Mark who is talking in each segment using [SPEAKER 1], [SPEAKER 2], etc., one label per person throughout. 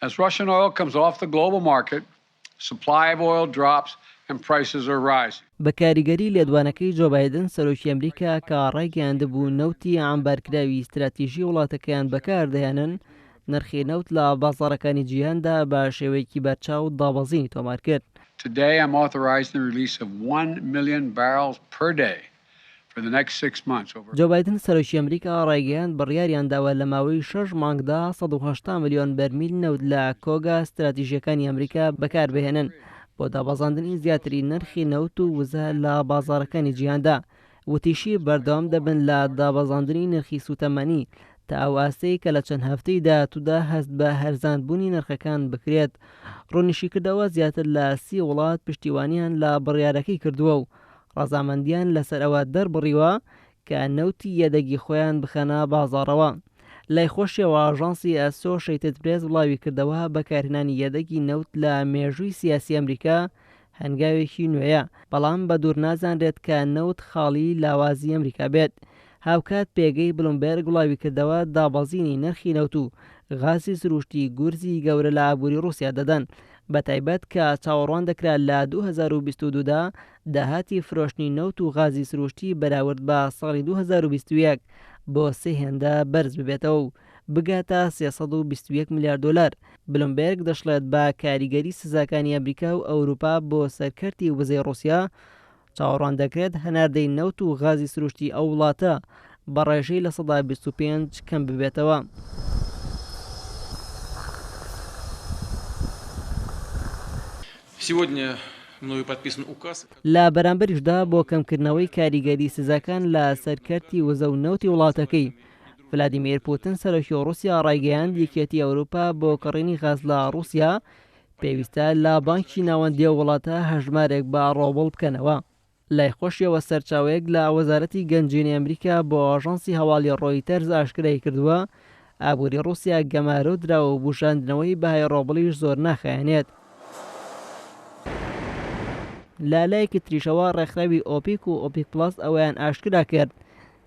[SPEAKER 1] As Russian oil comes off the global market, supply of oil drops and prices are rising.
[SPEAKER 2] بە کاریگەری لێدوانەکەی جۆ بایدن سەرۆکی ئەمریکا کە ڕایگەیاندبوو نەوتی عەمبارکراوی ستراتیژی وڵاتەکەیان بەکاردەهێنن، نرخی نەوت لە بازاڕەکانی جیهاندا بە شێوەیەکی بەرچاو دابەزینی تۆمارکرد.
[SPEAKER 1] Today I'm authorizing the release of one million barrels per day
[SPEAKER 2] جۆ بایدن سەرۆکی ئەمریکا ڕایگەیاند بڕیاریانداوە لە ماوەی شەش مانگدا 180 ملیۆن بەرمیل نەوت لە کۆگا ستراتیژییەکانی ئەمریکا بەکاربهێنن بۆ دابەزاندنی زیاتری نرخی نەوت و وزە لە بازاڕەکانی جیهاندا. وتیشی بەردەوام دەبن لە دابەزاندنی نرخی سوتەمەنی تا ئەو ئاستەی کە لە چەند هەفتەی داهاتوودا هەست بە هەرزانبوونی نرخەکان بکرێت. ڕوونیشیکردەوە زیاتر لە سی وڵات پشتیوانیان لە بڕیارەکەی کردووە و ڕەزامەندییان لەسەر ئەوە دەربڕیوە کە نەوتی یەدەگی خۆیان بخەنە بازاڕەوە. لای خۆشیەوە ئاژانسی ئەسۆشەیتد پرێس بڵاویکردەوە، بەکارهێنانی یەدەگی نەوت لە مێژووی سیاسی ئەمریکا هەنگاوێکی نوێیە، بەڵام بەدوور نازانرێت کە نەوت خاڵی لاوازی ئەمریکا بێت. هاوکات پێگەی بلومبێرگ بڵاویکردەوە، دابەزینی نرخی نەوت و غازی سروشتی گورزی گەورە لە ئابووری ڕووسیا دەدەن، بەتایبەت کە چاوەڕوان دەکرا لە 2022 دا داهاتی فرۆشتنی نەوت و غازی سروشتی بەراورد بە ساڵی 2021 بۆ سێ هێندە بەرز ببێتەوە و بگاتە 321 ملیار دۆلار. بلومبێرگ دەشڵێت بە کاریگەری سزاکانی ئەمریکا و ئەوروپا بۆ سەر کەرتی وزەی ڕووسیا، چاوەڕوان دەکرێت هەناردەی نەوت و غازی سروشتی ئەو وڵاتە بە ڕێژەی 25% کەم ببێتەوە. لە بەرامبەریشدا بۆ کەمکردنەوەی کاریگەری سزاکان لە سەر کەرتی وزە و نەوتی وڵاتەکەی، ڤلادیمیر پوتن سەرۆکی ڕووسیا ڕایگەیاند یەکێتی ئەوروپا بۆ کڕینی غاز لە ڕووسیا پێویستە لە بانکی ناوەندی ئەو وڵاتە هەژمارێک بە ڕۆبڵ بکەنەوە. لای خۆشیەوە سەرچاوەیەک لە وەزارەتی گەنجینەی ئەمریکا بۆ ئاژانسی هەواڵی ڕۆیتەرز ئاشکرای کردووە، ئابووری ڕووسیا گەمارۆ دراوە و بوژاندنەوەی بەهای ڕۆبڵیش زۆر ناخایەنێت. لە لایەکی تریشەوە ڕێکخراوی ئۆپیک و ئۆپیک پڵەس ئەوەیان ئاشکرا کرد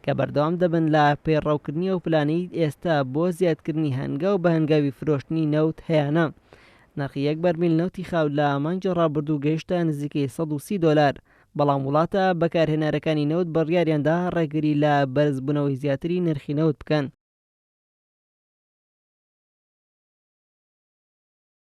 [SPEAKER 2] کە بەردەوام دەبن لە پەیڕەوکردنی ئەو پلانەی ئێستا بۆ زیادکردنی هەنگاو بە هەنگاوی فرۆشتنی نەوت هەیانە. نرخی یەک بەرمیل نەوتی خاو لە مانگی ڕابردوو گەیشتە نزیکەی 130 دۆلار، بەڵام وڵاتە بەکارهێنەرەکانی نەوت بڕیاریاندا ڕێگری لە بەرزبوونەوەی زیاتری نرخی نەوت بکەن.